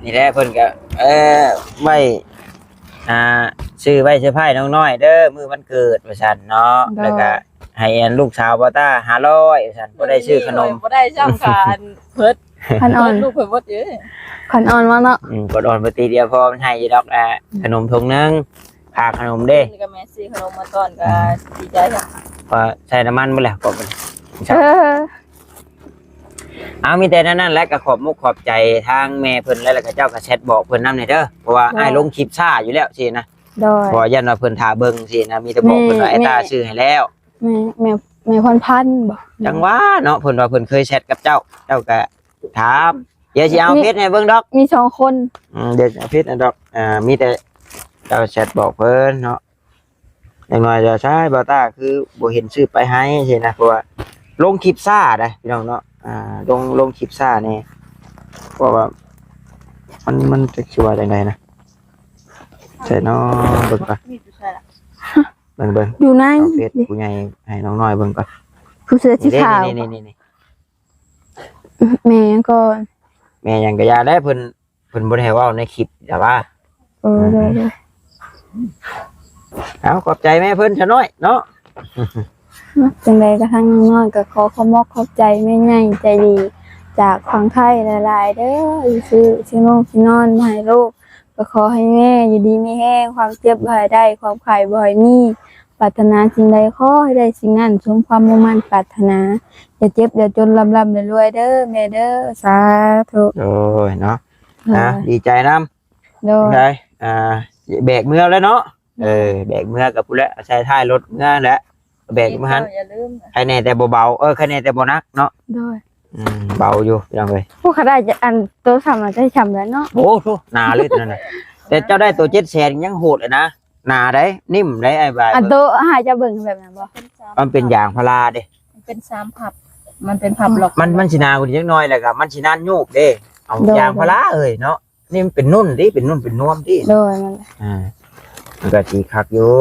ນີ້ແຫຼະເພິ່ນກະ ເອີ ໄວ້ ອ່າ ຊື້ໄວ້ເຊີໄພນ້ອງນ້ອຍເດີ ມື້ວັນເກີດວ່າຊັ້ນເນາະ ໂດຍ ແລ້ວກະໃຫ້ອັນລູກສາວບ່າວຕ້າຫ້າຮ້ອຍວ່າຊັ້ນ ບໍ່ໄດ້ຊື້ຂະໜົມ ບໍ່ໄດ້ຊ້ຳກະອັນເພິດ ຂວັນອ່ອນ ລູກເພິ່ນເບິດເດ້ ຂວັນອ່ອນວ່າເນາະ ອືມ ຂວັນອ່ອນບໍ່ຕິດຽວ ພໍມັນໃຫ້ຢູ່ດອກ ອ່າ ຂະໜົມຖົງໜຶ່ງ ຄ່າຂະໜົມເດ້ ນີ້ກໍແມ່ຊື້ຂະໜົມມາຕ້ອນກໍ ອືມ ດີໃຈ ເພາະໃສ່ນ້ຳມັນໝົດແລ້ວ ກໍ ເອີ ເອົາ ມີແຕ່ແນວນັ້ນແຫຼະ ກໍຂອບມຸກຂອບໃຈທາງແມ່ເພິ່ນ ແລ້ວ ແລ້ວກໍເຈົ້າກໍແຊັດບອກເພິ່ນນຳແດ່ເດີ ເພາະວ່າ ໂດຍ ອ້າຍລົງຄລິບຊ້າຢູ່ແລ້ວຊີ້ນະ ໂດຍ ເພາະຢ້ານວ່າເພິ່ນຖ້າເບິ່ງຊີ້ນະ ມີແຕ່ບອກເພິ່ນວ່າ ແມ່ ອ້າຍຕາ ແມ່ ຊື້ໃຫ້ແລ້ວ ແມ່ ແມ່ ແມ່ພອນພັນບໍ ຈັ່ງຫວາເນາະ ເພິ່ນວ່າເພິ່ນເຄີຍແຊັດກັບເຈົ້າ ເຈົ້າກໍຖາມ ດຽວຊິເອົາເຟສໃຫ້ເບິ່ງດອກ ມີສອງຄົນ ອືມ ດຽວຊິເອົາເຟສໃຫ້ດອກ ອ່າ ມີແຕ່ເຈົ້າແຊັດບອກເພິ່ນເນາະ ຢ່າງໜ້ອຍຈະໃຊ້ບ່າວຕ້າຄືບໍ່ເຫັນຊື່ໄປໃຫ້ຊີ້ນະ ເພາະວ່າລົງຄລິບຊ້າໄດ໋ພີ່ນ້ອງເນາະ ອ່າ ລົງ ລົງຄລິບຊ້າແດ່ ເພາະວ່າມັນ ມັນຈັກຊິວ່າຈັ່ງໃດນະ ໃສ່ເນາະ ເບິ່ງກ່ອນ ເບິ່ງ ເບິ່ງ ຢູ່ໃນ ເອົາເຟສຜູ້ໃຫຍ່ໃຫ້ນ້ອງນ້ອຍເບິ່ງກ່ອນ ຜູ້ເສື້ອສີຂາວ ນີ້ ນີ້ ນີ້ ນີ້ ແມ່ຫຍັງກ່ອນ ແມ່ຫຍັງກໍຢ່າແຫຼະ ເພິ່ນ ເພິ່ນບໍ່ໄດ້ໃຫ້ເວົ້າໃນຄລິບດາວ່າ ເອີ ໂດຍ ໂດຍ ເອົາ ຂອບໃຈແມ່ເພິ່ນຊະນ້ອຍເນາະ ຈັ່ງໃດກໍທາງນ້ອງນ້ອຍກໍຂໍຂອບມົກຂອບໃຈແມ່ໃຫຍ່ໃຈດີຈາກຝັ່ງໄທຫຼາຍໆເດີ ທີ່ຊື້ ຊື້ນຸ່ງ ທີ່ນອນມາໃຫ້ລູກ ກໍຂໍໃຫ້ແມ່ຢູ່ດີມີແຮງ ຄວາມເຈັບບໍ່ໃຫ້ໄດ້ ຄວາມໄຂ້ບໍ່ໃຫ້ມີ ປາດຖະໜາສິ່ງໃດຂໍໃຫ້ໄດ້ສິ່ງນັ້ນ ສົມຄວາມມຸ່ງໝັ້ນປາດຖະໜາ ຢ່າເຈັບຢ່າຈົນ ລ່ຳໆລວຍໆເດີແມ່ເດີ ສາທຸ ໂອ້ຍເນາະ ໂດຍ ອ່າ ດີໃຈນຳ ໂດຍ ໄດ້ ອ່າ ແບກເມືອແລ້ວເນາະ ເອີ ແບກເມືອກັບພຸ້ນແຫຼະ ໃສ່ທ້າຍລົດເມືອແຫຼະ ແບກມາຫັ້ນ ຢ່າລືມ ໃຄແນ່ແຕ່ບໍ່ເບົາ ເອີ ໃຄແນ່ແຕ່ບໍ່ໜັກເນາະ ໂດຍ ອືມ ເບົາຢູ່ພີ່ນ້ອງເອີຍ ໂອ້ ຂະໜາດອັນໂຕຊ້ຳ ອັນໃຈຊ້ຳແລ້ວເນາະ ໂອ້ໂທ້ ໜາເລີຍຕົວນັ້ນນະ ແຕ່ເຈົ້າໄດ້ໂຕເຈັດແສນຍັງໂຫດເລີຍນະ ໜາໄດ໋ ນິ້ມໄດ໋ ອ້າຍບາຍ ອັນໂຕໃຫ້ເຈົ້າເບິ່ງແບບນັ້ນບໍ່ ມັນເປັນຢາງພາລາເດ້ ມັນເປັນສາມພັບ ມັນເປັນພັບລັອກ ມັນ ມັນຊິໜາກວ່ານີ້ຈັກໜ້ອຍ ແລ້ວກໍມັນຊິນານຍູບເດ້ ເອົາ ໂດຍ ຢາງພາລາເອີຍເນາະ ນີ້ມັນເປັນນຸ່ນເດ້ ເປັນນຸ່ນເປັນນວມເດ້ ໂດຍ ມັນ ອ່າ ມັນກໍຊິຄັກຢູ່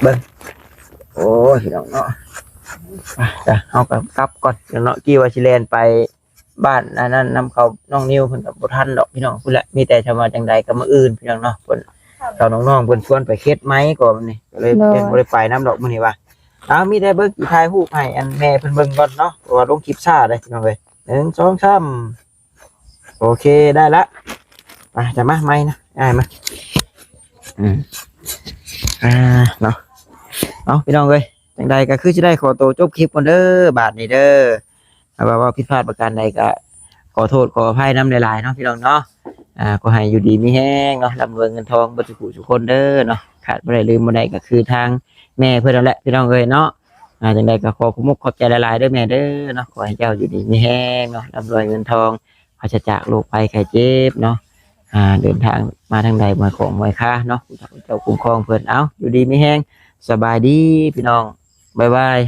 ເບິ່ງ ໂອ້ຍ ພີ່ນ້ອງເນາະ ໄປ ເຮົາກໍກັບກ່ອນເນາະ ກີ້ວ່າຊິແລ່ນໄປ ບ້ານອັນນັ້ນນຳເຂົາ ນ້ອງນິວເພິ່ນກໍບໍ່ທັນດອກພີ່ນ້ອງ ພຸ້ນແຫຼະ ມີແຕ່ຖ້າວ່າຈັ່ງໃດກໍມື້ອື່ນພີ່ນ້ອງເນາະ ເພິ່ນ ເຂົານ້ອງໆເພິ່ນຊວນໄປເຮັດໄມ້ກໍມື້ນີ້ ກໍເລີຍ ໂດຍ ຍັງບໍ່ໄດ້ໄປນຳດອກມື້ນີ້ວ່າ ເອົາ ມີແຕ່ເບິ່ງ ຊິຖ່າຍຮູບໃຫ້ອັນແມ່ເພິ່ນເບິ່ງກ່ອນເນາະ ເພາະວ່າລົງຄລິບຊ້າເດ້ພີ່ນ້ອງເອີຍ ໜຶ່ງ ສອງ ສາມ ໂອເຄ ໄດ້ລະ ມາ ຈະມາໃໝ່ນະ ອ້າຍມາ ອືມ ອ່າ ເນາະ ເອົາ ພີ່ນ້ອງເອີຍ ຈັ່ງໃດກໍຄືຊິໄດ້ຂໍໂຕຈົບຄລິບກ່ອນເດີ ບາດນີ້ເດີ ຖ້າວ່າເວົ້າຜິດພາດປະການໃດກໍຂໍໂທດຂໍອະໄພນຳຫຼາຍໆເນາະ ພີ່ນ້ອງເນາະ ອ່າ ຂໍໃຫ້ຢູ່ດີມີແຮງເນາະ ລ່ຳລວຍເງິນທອງເບິດທຸກຜູ້ທຸກຄົນເດີເນາະ ຂາດບໍ່ໄດ້ລືມບໍ່ໄດ້ກໍຄືທາງແມ່ເພິ່ນນັ້ນແຫຼະ ພີ່ນ້ອງເອີຍເນາະ ອ່າ ຈັ່ງໃດກໍຂໍຂອບມຸກຂອບໃຈຫຼາຍໆເດີແມ່ເດີເນາະ ຂໍໃຫ້ເຈົ້າຢູ່ດີມີແຮງເນາະ ລ່ຳລວຍເງິນທອງ ປາສະຈາກໂລກໄພໄຂ້ເຈັບເນາະ ອ່າ ເດີນທາງມາທາງໃດ ບໍ່ໃຫ້ຂອງບໍ່ໃຫ້ຄາເນາະ ເຈົ້າຄຸ້ມຄອງເພິ່ນ ເອົາ ຢູ່ດີມີແຮງ ສະບາຍດີພີ່ນ້ອງ ບາຍບາຍ.